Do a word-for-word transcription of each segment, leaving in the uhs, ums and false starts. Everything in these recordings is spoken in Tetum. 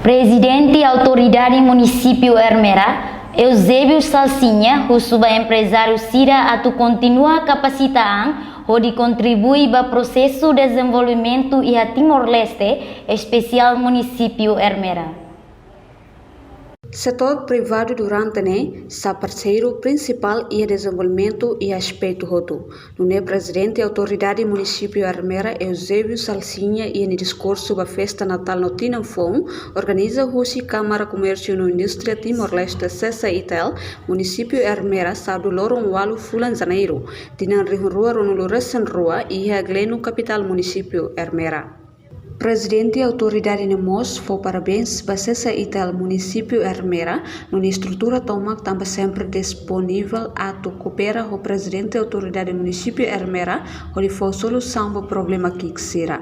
Prezidente Autoridade Munisípiu Ermera, Eusébio Salsinha, husu ba emprezáriu sira atu kontinua kapasita an hodi kontribui ba prosesu dezenvolvimentu iha Timor-Leste, espesiál munisípiu Ermera. Setór privadu durante ne'e sai parseiru prinsipál iha dezenvolvimentu iha aspetu hotu. Nune'e Prezidente Autoridade Munisípiu Ermera, Eusébio Salsinha, iha nia diskursu ba festa Natál no Tinan Foun, organiza husi Kámara Komérsiu no Indústria Timor-Leste, SESAITL, Munisípiu Ermera, sábadu loron ualu fulan Janeiru, tinan rihun rua ruanulu resin rua, iha Gleno, kapitál munisípiu Ermera. Prezidente Autoridade ne'e mós fó parabéns ba SESAITL Munisípiu Ermera, no nia estrutura tomak tanba sempre disponível atu koopera ho Prezidente Autoridade Munisípiu Ermera hodi fó solusaun ba problema ki'ik sira.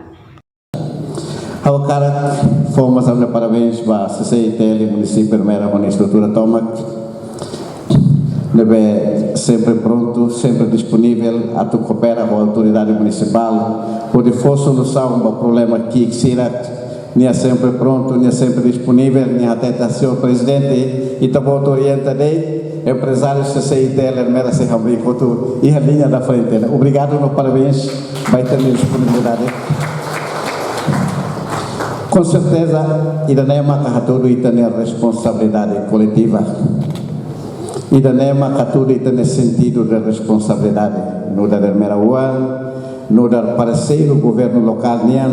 Ha'u hakarak fó mós ha'u-nia parabéns ba SESAITL Munisípiu Ermera ho nia estrutura tomak, ne'ebé sempre prontu, sempre disponivel atu koopera ho autoridade munisipál hodi fó solusaun ba problema ki'ik sira. Nia sempre prontu, nia sempre disponivel, nia hatete: "Señór Prezidente, ita-boot orienta de'it, emprezáriu SESAITL Ermera sei hamriik hotu iha liña da frente." Obrigadu no parabéns ba ita-nia disponibilidade. Com certeza, ida-ne'e maka hatudu ita-nia responsabilidade koletiva. Ida-ne'e maka hatudu ita-nia sentidu de responsabilidade. Nu'udar Ermera oan, nu'udar parseiru governu lokál nian,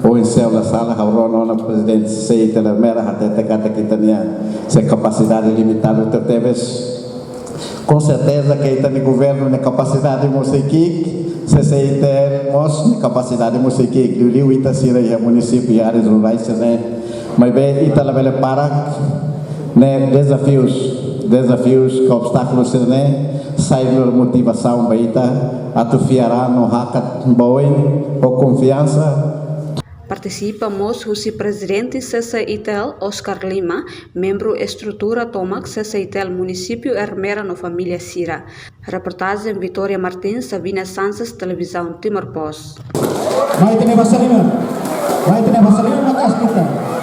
oinsá la sala, ha'u rona ona Prezidente SESAITL Ermera hatete katak ita-nia, sei kapasidade limitadu tebetebes. Com certeza que ita-nia governu nia kapasidade mós sei ki'ik, SESAITL mós nia kapasidade mós sei ki'ik, liuliu ita sira iha munisípiu, iha áreas rurais, ne'e. Maibé ita labele para, ne'e, dezafius, dezafius ka obstákulu sira-ne'e sai nu'udar motivasaun ba ita atu fiar an no hakat ba oin ho konfiansa. Partisipa mós husi Prezidente SESAITL, Oscar Lima, membru estrutura tomak SESAITL Munisípiu Ermera no família sira. Reportajen Vitória Martins, Sabina Sanches, Televizaun Timor Post. Mai tene basa lima. Mai tene basa lima, makas kita.